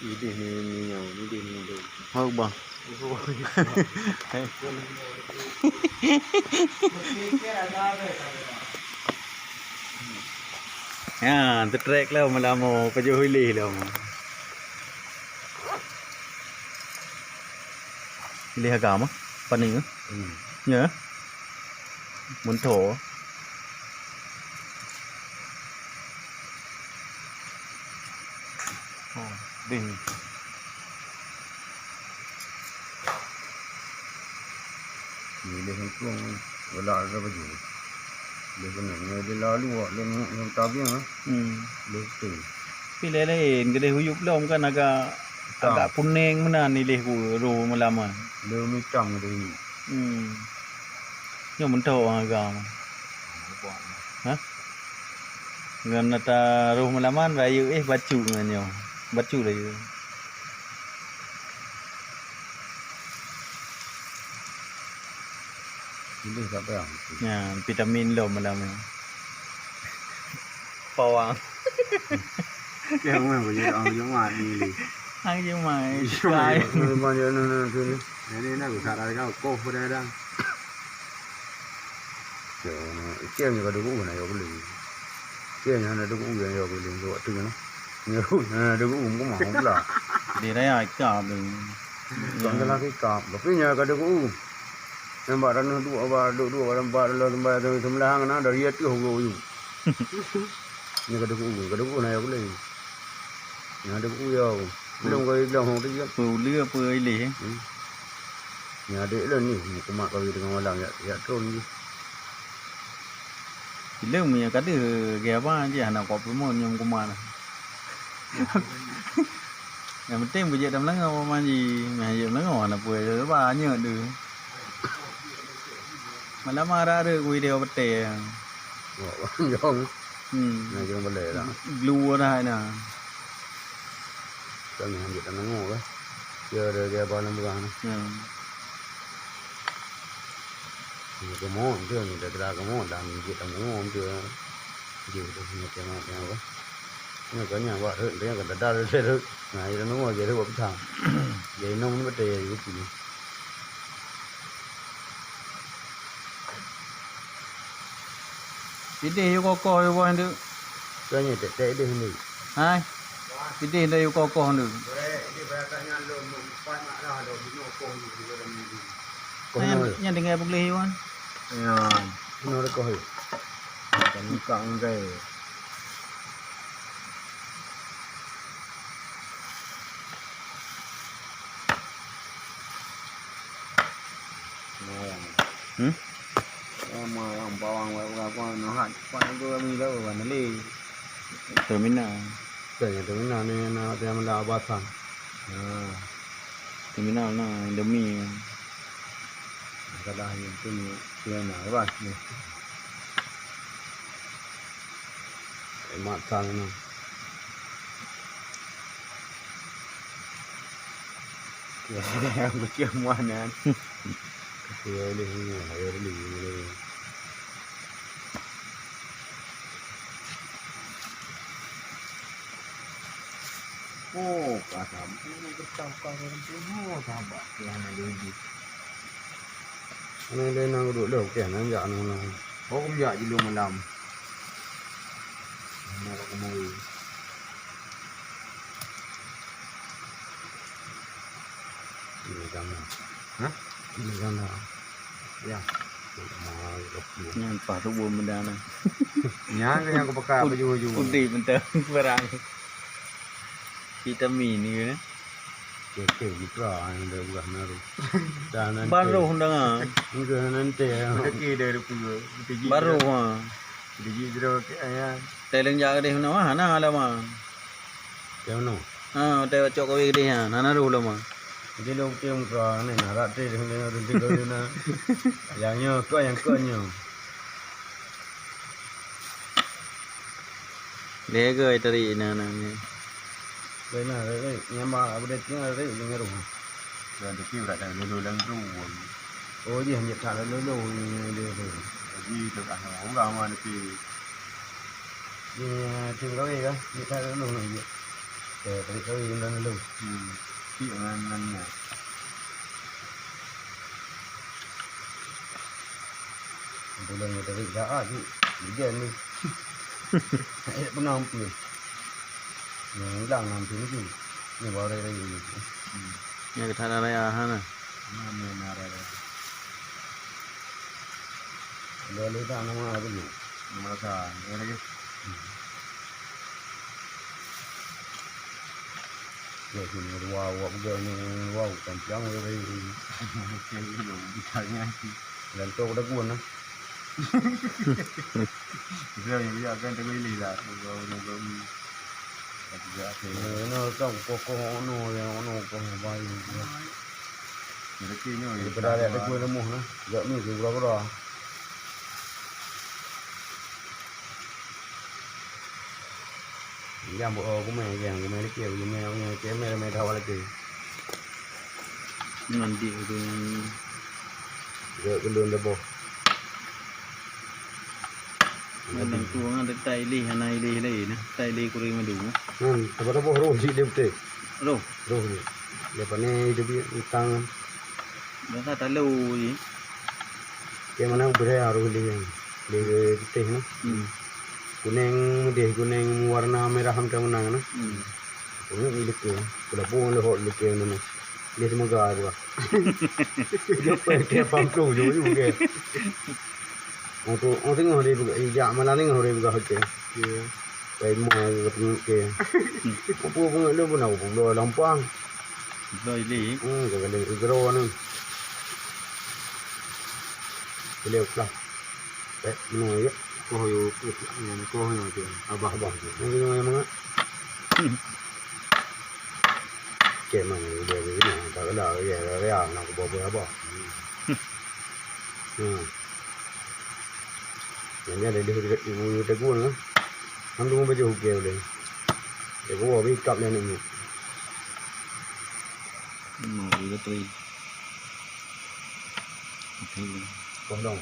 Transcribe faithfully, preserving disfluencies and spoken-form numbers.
Idéh ni, ni nyoe, idéh ni nyoe. Hok bah. Ya, teutrek lom lama, pajoh ileh lom. Ileh agam, paning. Hmm. Ya. Meuntoe. Oh, deh. Ni deh hukum, wala ada baju. Dia kena, dia lalu, dia, dia tabing, eh. Hmm. Dia betul. Tapi lain-lain, kedeh uyup lom kan agak, agak kuning meunan ileh ku roh malam kan. Dia hitam dia uyup. Hmm. Nyoe meuntoe ureueng agam. Ha? Ngon ata roh meulaman rayeuk eh bacut ngon nyoe. Bacut rayeuk. Pilih tak payah. Ya, vitamin lom meulaman. Pawang. Yang mana kau jadi orang Jumat ni, Li? Orang Jumat. Jumat, Jumat, Jumat, Jumat, Jumat. Ini nak usah dah kau, kau pada dah. Ikan ni kada guna ya boleh. Ikan ni ada guna ya boleh buat tu kan. Nyeru, ada guna mah pula. Di raya ikan tu. Bukan dalam ikan, tapi nya kada guna. Nampak tanah dua, dua, dua, nampak dalam tempat tu sebelah na dari atas guru. Nya kada guna, kada guna ya boleh. Nya ada guna ya. Belum kau bilang orang tu kan. Peulia apa ileh, eh? Hmm. Nya adik lôn ni, kumat kawin tengah malam, yak, yak tron je. Ilong nyang ka deuh, gaya ba je, hana kuat peurumoh nyang kumat. Yang penting bejek dalam lenga, apa manji. Meh jek dalam lenga, hana pue, ba nyek deuh. Malam marah ada kui dia betul. Wah, jong. Hmm. Nah, jong boleh lah. Glue dah na. Kan ambil tanah ngok lah. Dia ada, dia apa nama lah. Hmm. Ni kemon tu, ni dah kira kemon, dah ambil tanah ngok tu. Dia tu punya tengok, tengok lah. Ni kan yang buat rut, dia kan dah dah rut. Nah, dia nunggu dia buat pisang. Dia minum ni betul, dia kopi. Idéh yue kokoh yue boh ndeuk. Keu nyoe tek-tek idéh ndeuk. Hai. Idéh nda yue kokoh ndeuk. Koh nyoe. Nyan, nyan tinggai peugleh yue kan. Nyan. Nyoe koh yue. Kan buka engkai. Hmm? Sama yang bawang, bawang, bawang, nahat, pan tu kami tahu, mana le? Terminal. Bukan yang terminal ni, nak dia mula abasan. Ha. Terminal na, Indomie. Masalah yang tu ni, dia nak abas ni. Mat sang ni. Kucing muanan. Kucing oleh ni, ayo beli ni. Oh, kata, oh, kata, oh, sabar, Tuhan ada uji. Ana lé na uduk lé, okey, na jak na. Oh, kum jak jilong malam. Nak kemari. Ini gambar. Hah? Ini gambar. Ya. Nyan pah tubuh benda na. Nyan yang kupekat baju-baju. Putih mentah, perang. Vitamin ni kan. Oke, oke, mitra yang ada buah naru. Dah nanti. Baroh dah. Enggak nanti ya. Oke, dah ada pula. Baroh ha. Jadi terus ya. Teleng jak deh na, ha, na lama. Yang mana? Ha, utai bacok kawé gede ha, na naru lama. Jadi lo utai muka ni na rak teh dengan renti kawé na. Yang nyo kau yang kau nyo. Lé goi tadi na na ni. Lé na, lé, lé. Nyama abu deh tinggal tadi dengan rumah. Dan tu kira tak lulu dalam tu. Oh, dia hanya tak lulu ni dia tu. Jadi tu kan orang mana pi. Dia tinggal ya, dia tak lulu ni. Eh, tarik kawin dan lalu. Hmm. Cik ngan, ngan nyan. Bulan ni tarik dah ah, cik. Hujan ni. Eh, pernah hampir. Yang hilang hampir ni, cik. Ni baru raya-raya ni. Hmm. Yang kata ada raya, ha, nah. Mana, mana raya-raya? Ada letak nama apa tu? Nama rasa, ya lagi. Ya, sini ada wow, wow, bukan ni, wow, panjang, wow, wow. Macam ni, bisa ni, nanti. Dan tu ada gua, nah. Bisa, ya, ya, kan, tak boleh lah. Gua, gua, gua. Tapi tak ada. Eh, no, tak, kau, kau, no, ya, no, kau, baik, ya. Rezeki nyoe. Daripada ada gua lemoh, nah. Jak mi, gura-gura. Nyang buet, oh, kumai, nyang kumai lagi, kumai, kumai, kumai, kumai dah awal lagi. Ngon dik tu nyang. Dia belum dah boh. Ngon tu ngan tai lé, hana lé lé nah. Tai lé kuri madu. Ngan, apa dah boh roh si dia betul. Roh. Roh ni. Dia pakai dia punya utang. Biasa talu je. Yang mana budaya roh dia. Dia putih nah. Hmm. Kuning deh, kuning warna merah macam menang nah. Hmm. Kuning ni leke, kelabu ngan lehok leke nyoe. Dia semoga tu lah. Dia pakai pam tu je, je pakai. Untuk, oh, tengok dia buka, ijak malam tengok dia buka hotel. Ya. Pai mua ke tengok ke. Apa pun lu pun aku pula lampang. Bloe ilé. Hmm, kagak ada gero ni. Boleh lah. Eh, menung ya. Koh yo, koh yo tu. Abah, abah tu. Yang kena yang mana? Ke mana dia ni? Tak ada ya, ya, nak bawa apa? Hmm. Yang dia ada di ibu tegur lah. Hang tu baju ke boleh. Dia bawa bikap dia ni. Hmm, dia tu. Okey. Kau dong.